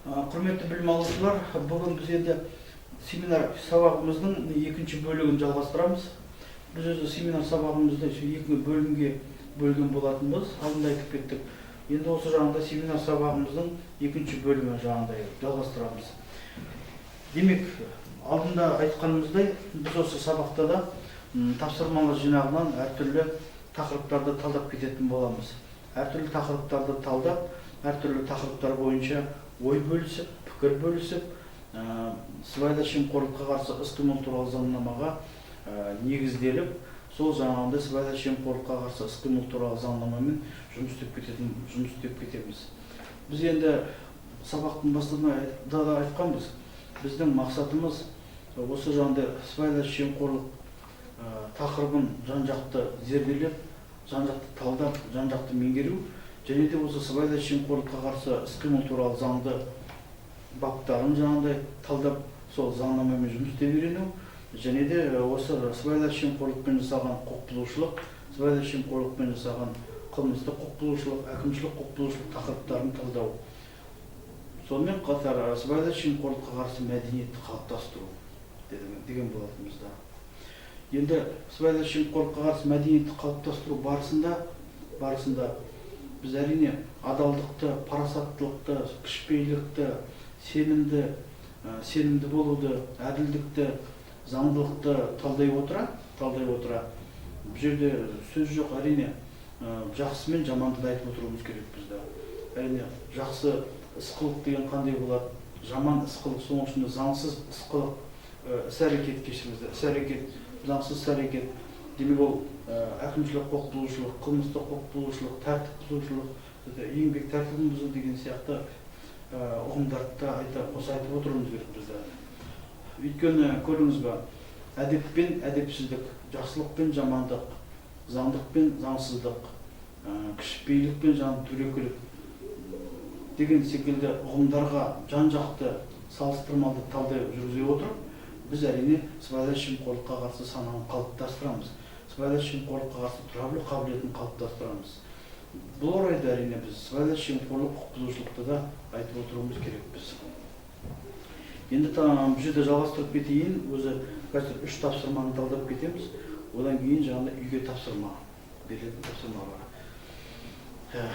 Құрметті білім алушылар, бүгін біз енді семинар сабағымыздың екінші бөлігін жалғастырамыз. Біз өзі семинар сабағымызды екі бөлімге бөлген болатынбыз, алдында айтып кеттік. Енді осы жағында семинар сабағымыздың екінші бөлімі жағында жалғастырамыз. Демек, алдында айтқанымыздай, біз осы сабақта да тапсырмалар жинағынан әртүрлі тақырыптарды талдап кететін боламыз. Әртүрлі тақырыптарды талдап, әртүрлі тақырыптар бойынша ой бөлісіп, пікір бөлісіп, сыбайлас жемқорлыққа қарсы іс-қимыл туралы заңнамаға негізделіп, сол жаңағындай сыбайлас жемқорлыққа қарсы іс-қимыл туралы заңнамамен жұмыс істеп кетеміз. Біз енді сабақтың басында да айтқанбыз, біздің мақсатымыз осы жаңағындай сыбайлас жемқорлық тақырыбын жан-жақты зерделеп, жан-жақты талдап, жан-жақты меңгеру, және де осы сыбайлас жемқорлыққа қарсы іс-қимыл туралы заңды баптарын жаңағындай талдап, сол заңнамамен жұмыс істеп үйрену, және де осы сыбайлас жемқорлықпен жасалған құқық бұзушылық, сыбайлас жемқорлықпен жасалған қылмыстық құқық бұзушылық, әкімшілік құқық бұзушылық тақырыптарын талдау. Сонымен қатар сыбайлас жемқорлыққа қарсы мәдениетті қалыптастыру деген болатынбыз да. Енді сыбайлас жемқорлыққа қарсы мәдениетті қалыптастыру барысында біз әрине адалдықты, парасаттылықты, кішіпейілдікті, сенімді болуды, әділдікті, заңдылықты талдай отыра, бұл жерде сөз жоқ, әрине жақсы мен жаманды да айтып отыруымыз керек бізде. Әрине жақсы іс қылық деген қандай болады, жаман іс қылық, соның ішінде заңсыз іс қылық, іс-әрекет, кешіріңіздер, іс-әрекет, заңсыз іс-әрекет, демек ол әкімшілік құқық бұзушылық, қылмыстық құқық бұзушылық, тәртіп бұзушылық, еңбек тәртібін бұзу деген сияқты ұғымдарды да қоса айтып отыруымыз керек бізде. Өйткені көрдіңіз ба, әдеп пен әдепсіздік, жақсылық пен жамандық, заңдық пен заңсыздық, кішіпейілдік пен дөрекілік деген секілді ұғымдарға жан-жақты салыстырмалы талдау жүргізе отырып, біз әрине сыбайлас жемқорлыққа қарсы сананы қалыптастырамыз, сыбайлас жемқорлыққа қарсы тұра білу қабілетін қалыптастырамыз. Бұл орайда әрине біз сыбайлас жемқорлық құқық бұзушылықты да айтып отыруымыз керекпіз. Енді бұл жерде жалғастырып кетейін, өзі қазір үш тапсырманы талдап кетеміз, одан кейін жаңағыдай үйге тапсырма, берілетін тапсырма бар.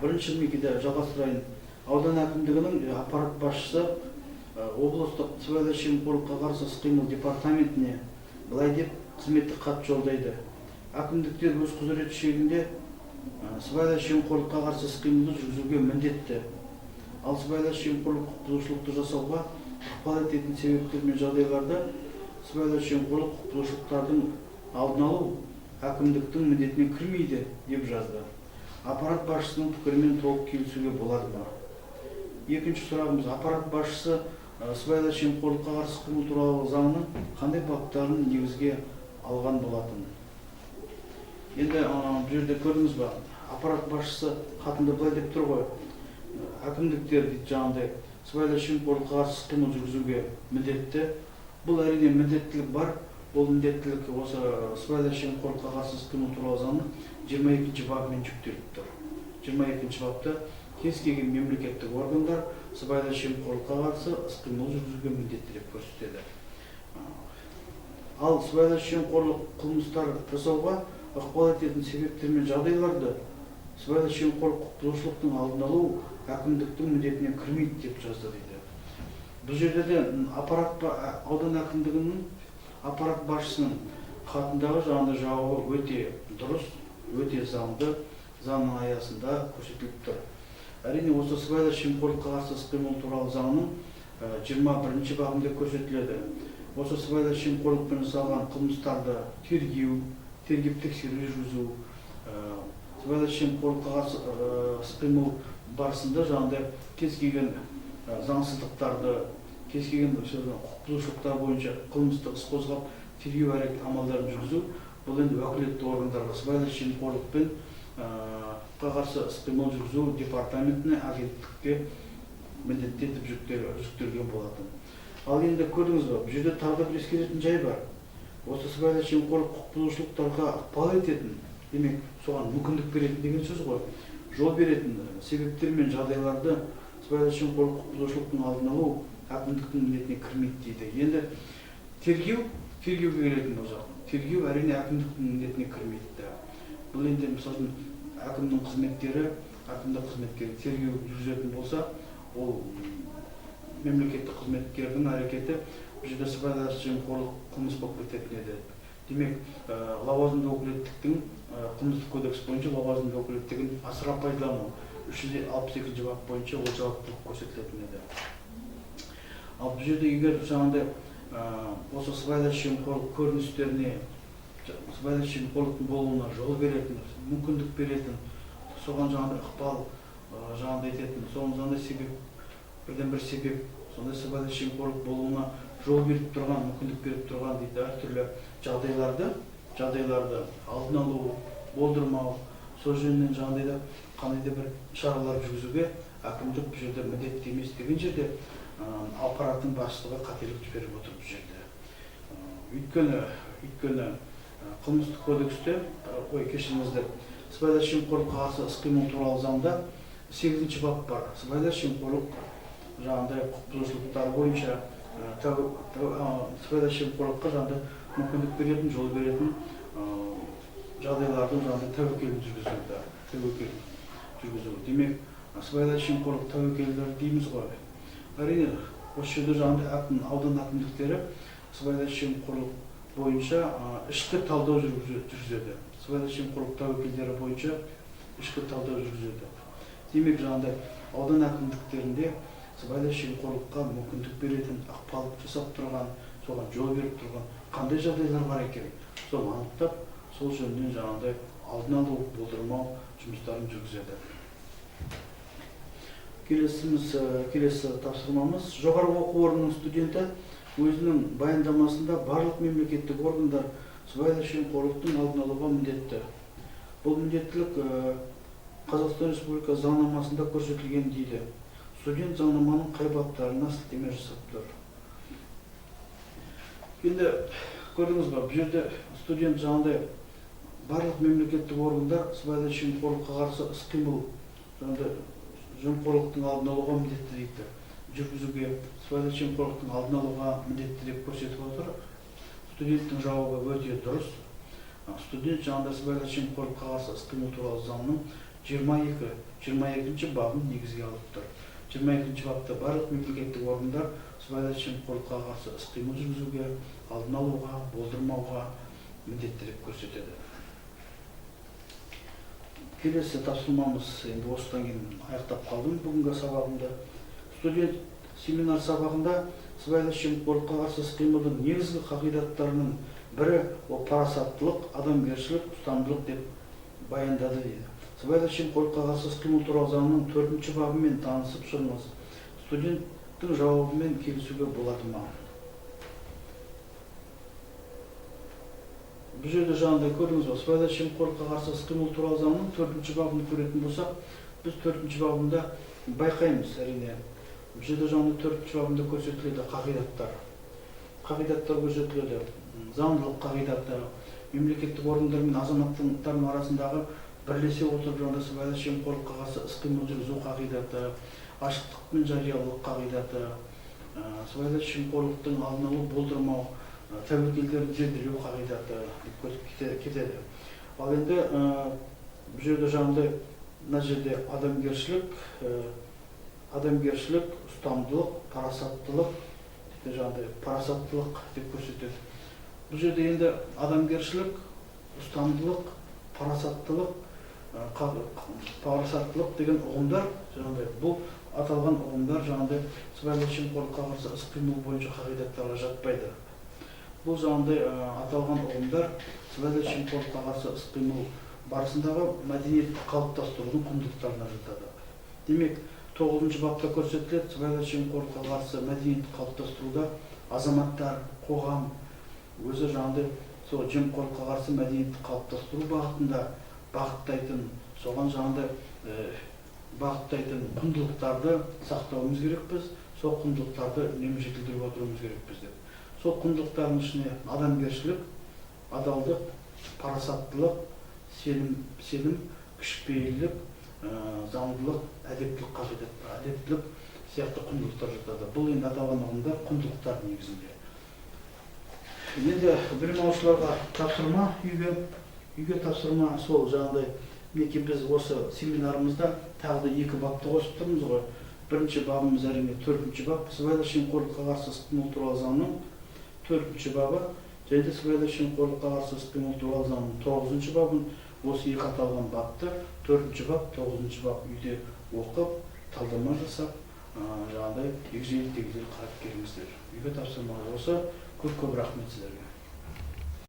Бірінші мекеде жалғастырайын. Аудан әкімдігінің аппарат басшысы облыстық сыбайлас жемқорлыққа қарсы іс-қимыл департаментіне былай деп қызметтік хат жолдайды. Әкімдіктер өз құзыреті шегінде сыбайлас жемқорлыққа қарсы іс-қимылды жүргізуге міндетті. Ал сыбайлас жемқорлық құқық бұзушылықты жасауға ықпал ететін себептер мен жағдайларды сыбайлас жемқорлық құқық бұзушылықтардың алдын алу әкімдіктің міндетіне кірмейді деп жазды. Аппарат басшысының пікірімен толық келісуге болады ма? Екінші сұрағымыз, аппарат басшысы сыбайлас жемқорлыққа қарсы іс-қимыл туралы заңның қандай баптарын негізге алған болатын? Енді бұл жерде көрдіңіз ба, аппарат басшысы хатында былай деп тұр ғой, әкімдіктер дейді жаңағыдай сыбайлас жемқорлыққа қарсы іс-қимыл жүргізуге міндетті. Бұл әрине міндеттілік бар, ол міндеттілік осы сыбайлас жемқорлыққа қарсы іс-қимыл туралы заңның 22 бабымен жүктеліп тұр. 22 бапта кез келген мемлекеттік органдар сыбайлас жемқорлыққа қарсы іс-қимыл жүргізуге міндетті деп көрсетеді. Ал сыбайлас жемқорлық қылмыстар жасауға ықпал ететін себептер мен жағдайларды сыбайлас жемқорлық құқық бұзушылықтың алдын алу әкімдіктің міндетіне кірмейді деп жазды дейді. Бұл жерде де аппарат аудан әкімдігінің аппарат басшысының хатындағы жаңағыдай жауабы өте дұрыс, өте заңды, заңның аясында көрсетіліп тұр. Әрине осы сыбайлас жемқорлыққа қарсы іс-қимыл туралы заңның 21 бабында көрсетіледі. Осы сыбайлас жемқорлықпен жасалған қылмыстарды тергеу, тергеп тексеру жүргізу, сыбайлас жемқорлыққа қарсы іс-қимыл барысында жаңағыдай кез келген заңсыздықтарды, кез келген құқық бұзушылықтар бойынша қылмыстық іс қозғап тергеу әрекет амалдарын жүргізу, бұл енді уәкілетті органдарға сыбайлас жемқорлықпен қарсы іс-қимыл жүргізу департаментіне, агенттікке міндетті етіп жүктелген болатын. Ал енді көрдіңіз ба, бұл жерде тағы да бір ескеретін жай бар. Осы сыбайлас жемқорлық құқық бұзушылықтарға ықпал ететін, демек соған мүмкіндік беретін деген сөз ғой, жол беретін себептер мен жағдайларды Сыбайлас жемқорлық құқық бұзушылықтың алдын алу әкімдіктің міндетіне кірмейді дейді. Енді тергеуге келетін болсақ, тергеу әрине әкімдіктің міндетіне кірмейді. Бұл енді мысалы үшін әкімнің қызметкері, әкімдік қызметкері тергеу жүргізетін болса, ол мемлекеттік қызметкердің әрекеті бұл жерде сыбайлас жемқорлық қылмыс болып кететін еді. Демек, лауазымды өкілеттіктің қылмыстық кодекс бойынша лауазымды өкілеттігін асыра пайдалану 362 бап бойынша ол жауаптылық көрсетілетін еді. Ал бұл жерде егер жаңағыдай осы сыбайлас жемқорлық көріністеріне, сыбайлас жемқорлықтың болуына жол беретін, мүмкіндік беретін, соған жаңағыдай ықпал жаңағыдай ететін, соған жаңағыдай себеп, бірден бір себеп, сондай сыбайлас жемқорлық болуына жол беріп тұрған, мүмкіндік беріп тұрған дейді әртүрлі жағдайларды алдын алу, болдырмау, сол жөнінен жаңағыдай қандай да бір шаралар жүргізуге әкімдік бұл жерде міндетті емес деген жерде аппараттың бастығы қателік жіберіп отыр бұл жерде. Өйткені қылмыстық кодексте, ой, кешіріңіздер, сыбайлас жемқорлыққа қарсы іс-қимыл туралы заңда 8 бап бар. Сыбайлас жемқорлық жаңағыдай құқық бұзушылықтар бойынша сыбайлас жемқорлыққа жаңағыдай мүмкіндік беретін, жол беретін жағдайлардың жаңағыдай тәуекелін жүргізу, жүргізу. Демек, сыбайлас жемқорлық тәуекелдері дейміз ғой. Әрине, осы жерде жаңағыдай аудан әкімдіктері сыбайлас жемқорлық бойынша ішкі талдау жүргізеді. Сыбайлас жемқорлық тәуекелдері бойынша ішкі талдау жүргізеді. Демек, жаңағыдай аудан әкімдіктерінде сыбайлас жемқорлыққа мүмкіндік беретін, ықпал жасап тұрған, соған жол беріп тұрған қандай жағдайлар бар екен, соны анықтап, сол жөнінен жаңағыдай алдын алу, болдырмау жұмыстарын жүргізеді. Келесі тапсырмамыз. Жоғарғы оқу орнының студенті өзінің баяндамасында барлық мемлекеттік органдар сыбайлас жемқорлықтың алдын алуға міндетті. Бұл міндеттілік Қазақстан Республикасы заңнамасында көрсетілген дейді. Студент заңнаманың қай баптарына сілтеме жасап тұр? Енді көрдіңіз ба, бұл жерде студент жаңағыдай барлық мемлекеттік органдар сыбайлас жемқорлыққа қарсы іс-қимыл, жаңағыдай жемқорлықтың алдын алуға міндетті дейді. Жүргізуге, сыбайлас жемқорлықтың алдын алуға міндетті деп көрсетіп отыр. Студенттің жауабы өте дұрыс. Студент жаңағыдай сыбайлас жемқорлыққа қарсы іс-қимыл туралы заңның 22 бабын негізге алып тұр. 22 бапта барлық мемлекеттік органдар сыбайлас жемқорлыққа қарсы іс-қимыл жүргізуге, алдын алуға, болдырмауға міндетті деп көрсетеді. Келесі тапсырмамыз, енді осыдан кейін аяқтап қалдым бүгінгі сабағымды. Студент семинар сабағында сыбайлас жемқорлыққа қарсы іс-қимылдың негізгі қағидаттарының бірі ол парасаттылық, адамгершілік, ұстамдылық деп баяндады дейді. Сыбайлас жемқорлыққа қарсы іс-қимыл туралы заңның 4 бабымен танысып шығыңыз. Студенттің жауабымен келісуге болады ма? Бұл жерде жаңағыдай көрдіңіз ба, сыбайлас жемқорлыққа қарсы іс-қимыл туралы заңның 4 бабын көретін болсақ, біз 4 бабында байқаймыз әрине. Бұл жерде жаңағыдай 4 бабында көрсетіледі қағидаттар. Қағидаттар көрсетіледі. Заңдылық қағидаты, мемлекеттік органдар мен азаматтардың арасындағы бірлесе отырып жаңағыдай сыбайлас жемқорлыққа қарсы іс-қимыл жүргізу қағидаты, ашықтық пен жариялылық қағидаты, сыбайлас жемқорлықтың алдын алу, болдырмау, тәуекелдерді зерделеу қағидаты деп көрсетіп кетеді. Ал енді бұл жерде жаңағыдай мына жерде адамгершілік, ұстамдылық, парасаттылық, жаңағыдай парасаттылық деп көрсетеді. Бұл жерде енді адамгершілік, ұстамдылық, парасаттылық, парасаттылық деген ұғымдар, жаңағыдай бұл аталған ұғымдар жаңағыдай сыбайлас жемқорлыққа қарсы іс-қимыл бойынша қағидаттарға жатпайды. Бұл жаңағыдай аталған ұғымдар сыбайлас жемқорлыққа қарсы іс-қимыл барысындағы мәдениетті қалыптастырудың құндылықтарына жатады. Демек, 9 бапта көрсетіледі, сыбайлас жемқорлыққа қарсы мәдениетті қалыптастыруда азаматтар, қоғам өзі жаңағыдай сол жемқорлыққа қарсы мәдениетті қалыптастыру бағытында бағыттайтын, соған жаңағыдай бағыттайтын құндылықтарды сақтауымыз керекпіз, сол құндылықтарды үнемі жетілдіріп отыруымыз керекпіз деп. Сол құндылықтардың ішіне адамгершілік, адалдық, парасаттылық, сенім, кішіпейілдік, заңдылық, әдептілік қағидат, әдептілік сияқты құндылықтар жатады. Бұл енді аталған ұғымдар құндылықтар негізінде. Енді білім алушыларға тапсырма, үйге тапсырма сол жаңағыдай, мінекей біз осы семинарымызда тағы да 2 бапты қосып тұрмыз ғой. Бірінші бабымыз әрине 4-ші бап, сыбайлас жемқорлыққа қарсы іс-қимыл туралы заңның 4-ші бабы және де сыбайлас жемқорлыққа қарсы іс-қимыл туралы заңның 9-шы бабын, осы екі аталған бапты 4-ші бап, 9-шы бап үйде оқып, талдама жасап, жаңағыдай егжейлі тегжейлі қарап келіңіздер. Үйге тапсырма осы. Көп-көп рахмет сіздерге.